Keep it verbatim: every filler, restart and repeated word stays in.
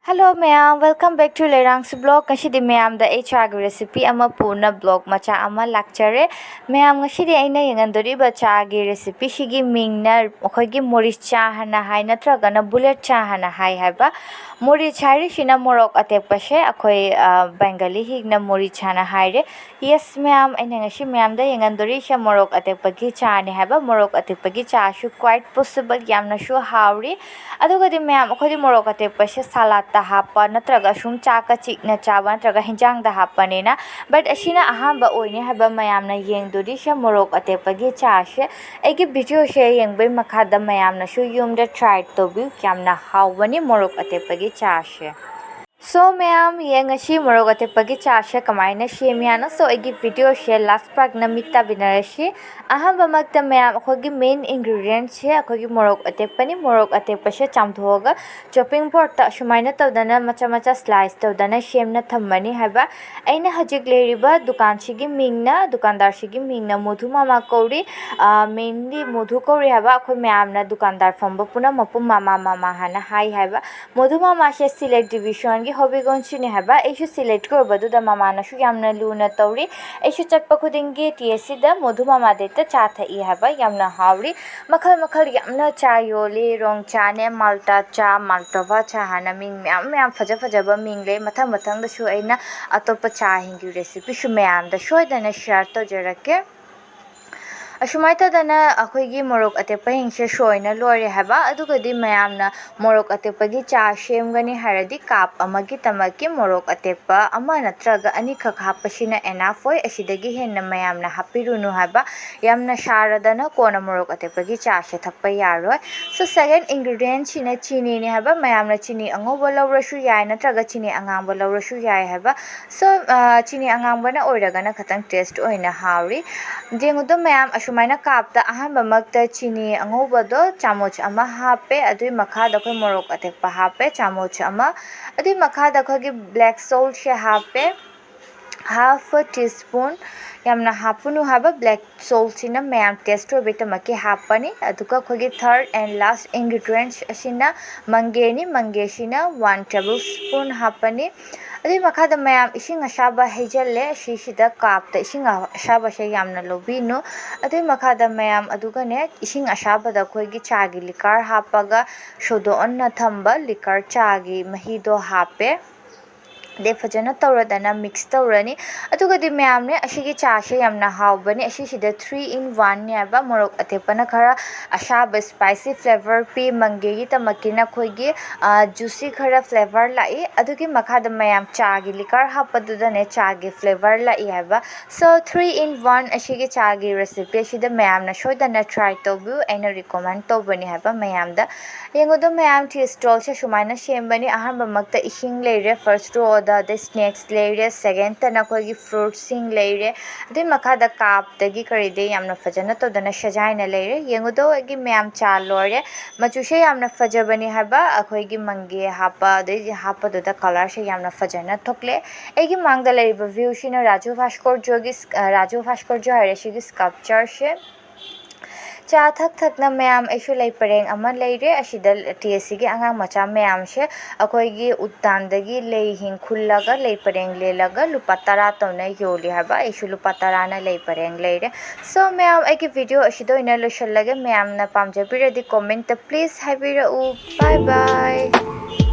Hello ꯃꯌꯥꯝ, welcome back to ꯂꯩꯔꯥꯡꯁꯨ vlog꯫ ꯉꯁꯤꯗꯤ ꯃꯌꯥꯝꯗ ꯑꯩ ꯆꯥꯒꯤ recipe ꯑꯃ ꯄꯨꯅ vlog ꯃꯆꯥ ꯑꯃ ꯂꯥꯛꯆꯔꯦ꯫ ꯃꯌꯥꯝ, ꯉꯁꯤꯗꯤ ꯑꯩꯅ ꯌꯦꯡꯍꯟꯗꯣꯔꯤꯕ ꯆꯥꯒꯤ recipeꯁꯤꯒꯤ ꯃꯤꯡꯅ ꯑꯩꯈꯣꯏꯒꯤ ꯃꯣꯔꯤꯆꯥ ꯍꯥꯏꯅ ꯍꯥꯏ, ꯅꯠꯇ꯭ꯔꯒꯅ bullet ꯆꯥ ꯍꯥꯏꯅ ꯍꯥꯏ ꯍꯥꯏꯕ꯫ ꯃꯣꯔꯤꯆꯥ ꯍꯥꯏꯔꯤꯁꯤꯅ ꯃꯣꯔꯣꯛ ꯑꯇꯦꯛꯄꯁꯦ ꯑꯩꯈꯣꯏ, ꯑ, ꯕꯦꯡꯒꯥꯂꯤꯁꯤꯡꯅ ꯃꯣꯔꯤꯆꯥꯅ ꯍꯥꯏꯔꯦ꯫ Yes ꯃꯌꯥꯝ, ꯑꯩꯅ ꯉꯁꯤ ꯃꯌꯥꯝꯗ ꯌꯦꯡꯍꯟꯗꯣꯔꯤꯁꯦ ꯃꯣꯔꯣꯛ ꯑꯇꯦꯛꯄꯒꯤ ꯆꯥꯅꯤ ꯍꯥꯏꯕ꯫ ꯃꯣꯔꯣꯛ ꯑꯇꯦꯛꯄꯒꯤ ꯆꯥꯁꯨ quite possible, ꯌꯥꯝꯅꯁꯨ ꯍꯥꯎꯔꯤ꯫ ꯑꯗꯨꯒꯗꯤ ꯃꯌꯥꯝ, ꯑꯩꯈꯣꯏꯗꯤ ꯃꯣꯔꯣꯛ ꯑꯇꯦꯛꯄꯁꯦ ꯁꯂꯥꯠꯇ ꯍꯥꯞꯄ ꯅꯠꯇ꯭ꯔꯒ ꯁꯨꯝ ꯆꯥꯛꯀ ꯆꯤꯛꯅ ꯆꯥꯕ ꯅꯠꯇ꯭ꯔꯒ ꯍꯤꯟꯖꯥꯡꯗ ꯍꯥꯞꯄꯅꯤꯅ, but ꯑꯁꯤꯅ ꯑꯍꯥꯟꯕ ꯑꯣꯏꯅꯤ ꯍꯥꯏꯕ ꯃꯌꯥꯝꯅ ꯌꯦꯡꯗꯣꯔꯤꯁꯦ ꯃꯣꯔꯣꯛ ꯑꯇꯦꯛꯄꯒꯤ ꯆꯥꯁꯦ꯫ ꯑꯩꯒꯤ videoꯁꯦ ꯌꯦꯡꯕꯩ ꯃꯈꯥꯗ ꯃꯌꯥꯝꯅꯁꯨ ꯌꯨꯝꯗ try ꯇꯧꯕꯤꯌꯨ, ꯌꯥꯝꯅ ꯍꯥꯎꯕꯅꯤ ꯃꯣꯔꯣꯛ ꯑꯇꯦꯛꯄꯒꯤ ꯆꯥꯁꯦ꯫ So ꯃꯌꯥꯝ, ꯌꯦꯡꯉꯁꯤ ꯃꯣꯔꯣꯛ ꯑꯇꯦꯛꯄꯒꯤ ꯆꯥꯁꯦ ꯀꯃꯥꯏꯅ ꯁꯦꯝꯃꯤ ꯍꯥꯏꯅ꯫ So ꯑꯩꯒꯤ videoꯁꯦ last partꯅ ꯃꯤꯠ ꯇꯥꯕꯤꯟꯅꯔꯁꯤ꯫ ꯑꯍꯥꯟꯕꯃꯛꯇ ꯃꯌꯥꯝ, ꯑꯩꯈꯣꯏꯒꯤ main ingredientꯁꯦ ꯑꯩꯈꯣꯏꯒꯤ ꯃꯣꯔꯣꯛ ꯑꯇꯦꯛꯄꯅꯤ꯫ ꯃꯣꯔꯣꯛ ꯑꯇꯦꯛꯄꯁꯦ ꯆꯥꯝꯊꯣꯛꯑꯒ chopping boardꯇ ꯑꯁꯨꯃꯥꯏꯅ ꯇꯧꯗꯅ ꯃꯆꯥ ꯃꯆꯥ slice ꯇꯧꯗꯅ ꯁꯦꯝꯅ ꯊꯝꯃꯅꯤ ꯍꯥꯏꯕ꯫ ꯑꯩꯅ ꯍꯧꯖꯤꯛ ꯂꯩꯔꯤꯕ ꯗꯨꯀꯥꯟꯁꯤꯒꯤ ꯃꯤꯡꯅ, ꯗꯨꯀꯥꯟꯗꯥꯔꯁꯤꯒꯤ ꯃꯤꯡꯅ ꯃꯣꯙꯨ ꯃꯥꯃꯥ ꯀꯧꯔꯤ꯫ ꯑ, mainly ꯃꯣꯙꯨ ꯀꯧꯔꯤ ꯍꯥꯏꯕ, ꯑꯩꯈꯣꯏ ꯃꯌꯥꯝꯅ ꯗꯨꯀꯥꯟꯗꯥꯔ ꯐꯝꯕ ꯄꯨꯝꯅꯃꯛꯄꯨ ꯃꯥꯃꯥ ꯃꯥꯃꯥ ꯍꯥꯏꯅ ꯍꯥꯏ ꯍꯥꯏꯕ꯫ ꯃꯣꯙꯨ ꯃꯥꯃꯥꯁꯦ ꯁꯤꯂꯦꯠ divisionꯒꯤ ꯍꯣꯕꯤꯒꯣꯟꯁꯤꯅꯤ ꯍꯥꯏꯕ꯫ ꯑꯩꯁꯨ ꯁꯤꯂꯦꯠꯀꯤ ꯑꯣꯏꯕꯗꯨꯗ ꯃꯃꯥꯅꯁꯨ ꯌꯥꯝꯅ ꯂꯨꯅ ꯇꯧꯔꯤ꯫ ꯑꯩꯁꯨ ꯆꯠꯄ ꯈꯨꯗꯤꯡꯒꯤ TSCꯗ ꯃꯣꯙꯨ ꯃꯥꯃꯥꯗ ꯍꯦꯛꯇ ꯆꯥ ꯊꯛꯏ ꯍꯥꯏꯕ꯫ ꯌꯥꯝꯅ ꯍꯥꯎꯔꯤ꯫ ꯃꯈꯜ ꯃꯈꯜ ꯌꯥꯝꯅ ꯆꯥ ꯌꯣꯜꯂꯤ꯫ ꯔꯣꯡ ꯆꯥꯅꯦ, ꯃꯥꯜꯇꯥ ꯆꯥ, ꯃꯥꯜꯇꯣꯚꯥ ꯆꯥ ꯍꯥꯏꯅ ꯃꯤꯡ ꯃꯌꯥꯝ ꯃꯌꯥꯝ ꯐꯖ ꯐꯖꯕ ꯃꯤꯡ ꯂꯩ꯫ ꯃꯊꯪ ꯃꯊꯪꯗꯁꯨ ꯑꯩꯅ ꯑꯇꯣꯞꯄ ꯆꯥꯁꯤꯡꯒꯤ recipeꯁꯨ ꯃꯌꯥꯝꯗ ꯁꯣꯏꯗꯅ share ꯇꯧꯖꯔꯛꯀꯦ꯫ ꯑꯁꯨꯃꯥꯏꯅ ꯇꯧꯗꯅ ꯑꯩꯈꯣꯏꯒꯤ ꯃꯣꯔꯣꯛ ꯑꯇꯦꯛꯄꯁꯤꯡꯁꯦ ꯁꯣꯏꯅ ꯂꯣꯏꯔꯦ ꯍꯥꯏꯕ꯫ ꯑꯗꯨꯒꯗꯤ ꯃꯌꯥꯝꯅ ꯃꯣꯔꯣꯛ ꯑꯇꯦꯛꯄꯒꯤ ꯆꯥ ꯁꯦꯝꯒꯅꯤ ꯍꯥꯏꯔꯗꯤ cup ꯑꯃꯒꯤꯗꯃꯛꯀꯤ ꯃꯣꯔꯣꯛ ꯑꯇꯦꯛꯄ ꯑꯃ ꯅꯠꯇ꯭ꯔꯒ ꯑꯅꯤꯈꯛ ꯍꯥꯞꯄꯁꯤꯅ enough ꯑꯣꯏ꯫ ꯑꯁꯤꯗꯒꯤ ꯍꯦꯟꯅ ꯃꯌꯥꯝꯅ ꯍꯥꯞꯄꯤꯔꯨꯅꯨ ꯍꯥꯏꯕ꯫ ꯌꯥꯝꯅ ꯁꯥꯔꯗꯅ ꯀꯣꯟꯅ ꯃꯣꯔꯣꯛ ꯑꯇꯦꯛꯄꯒꯤ ꯆꯥꯁꯦ ꯊꯛꯄ ꯌꯥꯔꯣꯏ꯫ So second ingredientꯁꯤꯅ ꯆꯤꯅꯤꯅꯤ ꯍꯥꯏꯕ꯫ ꯃꯌꯥꯝꯅ ꯆꯤꯅꯤ ꯑꯉꯧꯕ ꯂꯧꯔꯁꯨ ꯌꯥꯏ, ꯅꯠꯇ꯭ꯔꯒ ꯆꯤꯅꯤ ꯑꯉꯥꯡꯕ ꯂꯧꯔꯁꯨ ꯌꯥꯏ ꯍꯥꯏꯕ꯫ So, ꯑ, ꯆꯤꯅꯤ ꯑꯉꯥꯡꯕꯅ ꯑꯣꯏꯔꯒꯅ ꯈꯇꯪ taste ꯑꯣꯏꯅ ꯍꯥꯎꯔꯤ꯫ ꯌꯦꯡꯉꯨꯗꯣ ꯃꯌꯥꯝ, ꯑꯁꯨꯃꯥꯏꯅ cupꯇ ꯑꯍꯥꯟꯕꯃꯛꯇ ꯆꯤꯅꯤ ꯑꯉꯧꯕꯗꯣ ꯆꯥꯃꯨꯆ ꯑꯃ ꯍꯥꯞꯄꯦ, ꯑꯗꯨꯒꯤ ꯃꯈꯥꯗ ꯑꯩꯈꯣꯏ ꯃꯣꯔꯣꯛ ꯑꯇꯦꯛꯄ ꯍꯥꯞꯄꯦ ꯆꯥꯃꯨꯆ ꯑꯃ, ꯑꯗꯨꯒꯤ ꯃꯈꯥꯗ ꯑꯩꯈꯣꯏꯒꯤ black saltꯁꯦ ꯍꯥꯞꯄꯦ, half a teaspoon, ꯌꯥꯝꯅ ꯍꯥꯞꯄꯨꯅꯨ ꯍꯥꯏꯕ, black saltꯁꯤꯅ ꯃꯌꯥꯝ taste ꯑꯣꯏꯕꯒꯤꯗꯃꯛꯀꯤ ꯍꯥꯞꯄꯅꯤ꯫ ꯑꯗꯨꯒ ꯑꯩꯈꯣꯏꯒꯤ third and last ingredient ꯑꯁꯤꯅ ꯃꯪꯒꯦꯅꯤ꯫ ꯃꯪꯒꯦꯁꯤꯅ one tablespoon ꯍꯥꯞꯄꯅꯤ꯫ ꯑꯗꯨꯒꯤ ꯃꯈꯥꯗ ꯃꯌꯥꯝ ꯏꯁꯤꯡ ꯑꯁꯥꯕ ꯍꯩꯖꯤꯜꯂꯦ꯫ ꯁꯤꯁꯤꯗ cupꯇ ꯏꯁꯤꯡ ꯑꯁꯥꯕꯁꯦ ꯌꯥꯝꯅ ꯂꯧꯕꯤꯅꯨ꯫ ꯑꯗꯨꯒꯤ ꯃꯈꯥꯗ ꯃꯌꯥꯝ ꯑꯗꯨꯒꯅꯦ, ꯏꯁꯤꯡ ꯑꯁꯥꯕꯗ ꯑꯩꯈꯣꯏꯒꯤ ꯆꯥꯒꯤ liquor ꯍꯥꯞꯄꯒ ꯁꯣꯗꯣꯛꯑꯟꯅ ꯊꯝꯕ liquor, ꯆꯥꯒꯤ ꯃꯍꯤꯗꯣ ꯍꯥꯞꯄꯦ꯫ ꯑꯗꯩ ꯐꯖꯅ ꯇꯧꯔꯗꯅ mix ꯇꯧꯔꯅꯤ꯫ ꯑꯗꯨꯒꯗꯤ ꯃꯌꯥꯝꯅꯦ, ꯑꯁꯤꯒꯤ ꯆꯥꯁꯦ ꯌꯥꯝꯅ ꯍꯥꯎꯕꯅꯤ꯫ ꯑꯁꯤꯁꯤꯗ three in one ꯅꯦ ꯍꯥꯏꯕ꯫ ꯃꯣꯔꯣꯛ ꯑꯇꯦꯛꯄꯅ ꯈꯔ ꯑꯁꯥꯕ spicy flavour ꯄꯤ, ꯃꯪꯒꯦꯒꯤ ꯇꯃꯛꯀꯤꯅ ꯑꯩꯈꯣꯏꯒꯤ juicy ꯈꯔ flavour ꯂꯥꯛꯏ꯫ ꯑꯗꯨꯒꯤ ꯃꯈꯥꯗ ꯃꯌꯥꯝ ꯆꯥꯒꯤ liquor ꯍꯥꯞꯄꯗꯨꯗꯅꯦ ꯆꯥꯒꯤ flavour ꯂꯥꯛꯏ ꯍꯥꯏꯕ꯫ So three in one ꯑꯁꯤꯒꯤ ꯆꯥꯒꯤ recipe ꯑꯁꯤꯗ ꯃꯌꯥꯝꯅ ꯁꯣꯏꯗꯅ try ꯇꯧꯕꯤꯌꯨ꯫ ꯑꯩꯅ recommend ꯇꯧꯕꯅꯤ ꯍꯥꯏꯕ ꯃꯌꯥꯝꯗ꯫ ꯌꯦꯡꯉꯨꯗꯣ ꯃꯌꯥꯝ, tea stallꯁꯦ ꯁꯨꯃꯥꯏꯅ ꯁꯦꯝꯕꯅꯤ꯫ ꯑꯍꯥꯟꯕꯃꯛꯇ ꯏꯁꯤꯡ ꯂꯩꯔꯦ, first rowꯗ, ꯑꯗꯩ snacks ꯂꯩꯔꯦ, secondꯇꯅ ꯑꯩꯈꯣꯏꯒꯤ fruitsꯁꯤꯡ ꯂꯩꯔꯦ, ꯑꯗꯨꯏ ꯃꯈꯥꯗ cupꯇꯒꯤ ꯀꯔꯤꯗꯩ ꯌꯥꯝꯅ ꯐꯖꯅ ꯇꯧꯗꯅ ꯁꯖꯥꯏꯅ ꯂꯩꯔꯦ꯫ ꯌꯦꯡꯉꯨꯗꯣ ꯑꯩꯒꯤ ꯃꯌꯥꯝ ꯆꯥ ꯂꯣꯏꯔꯦ꯫ ꯃꯆꯨꯁꯦ ꯌꯥꯝꯅ ꯐꯖꯕꯅꯤ ꯍꯥꯏꯕ, ꯑꯩꯈꯣꯏꯒꯤ ꯃꯪꯒꯦ ꯍꯥꯞꯄ ꯑꯗꯩꯗꯤ ꯍꯥꯞꯄꯗꯨꯗ colourꯁꯦ ꯌꯥꯝꯅ ꯐꯖꯅ ꯊꯣꯛꯂꯦ꯫ ꯑꯩꯒꯤ ꯃꯥꯡꯗ ꯂꯩꯔꯤꯕ viewꯁꯤꯅ ꯔꯥꯖꯨ ꯚꯥꯁꯀꯔꯖꯣꯒꯤ, ꯔꯥꯖꯨ ꯚꯥꯁꯀꯔꯖꯣ ꯍꯥꯏꯔꯦ, ꯁꯤꯒꯤ sculptureꯁꯦ꯫ ꯆꯥ ꯊꯛ ꯊꯛꯅ ꯃꯌꯥꯝ ꯑꯩꯁꯨ ꯂꯩ ꯄꯔꯦꯡ ꯑꯃ ꯂꯩꯔꯦ꯫ ꯑꯁꯤꯗ ꯇꯤ ꯑꯦꯁ ꯁꯤꯒꯤ ꯑꯉꯥꯡ ꯃꯆꯥ ꯃꯌꯥꯝꯁꯦ ꯑꯩꯈꯣꯏꯒꯤ ꯎꯇꯥꯟꯗꯒꯤ ꯂꯩ ꯍꯤꯡ ꯈꯨꯜꯂꯒ ꯂꯩ ꯄꯔꯦꯡ ꯂꯦꯜꯂꯒ ꯂꯨꯄꯥ ꯇꯔꯥ ꯇꯧꯅ ꯌꯣꯜꯂꯤ ꯍꯥꯏꯕ꯫ ꯑꯩꯁꯨ ꯂꯨꯄꯥ ꯇꯔꯥꯅ ꯂꯩ ꯄꯔꯦꯡ ꯂꯩꯔꯦ꯫ So ꯃꯌꯥꯝ, ꯑꯩꯒꯤ video ꯑꯁꯤꯗ ꯑꯣꯏꯅ ꯂꯣꯏꯁꯤꯜꯂꯒꯦ꯫ ꯃꯌꯥꯝꯅ ꯄꯥꯝꯖꯕꯤꯔꯗꯤ commentꯇ please ꯍꯥꯏꯕꯤꯔꯛꯎ꯫ Bye bye꯫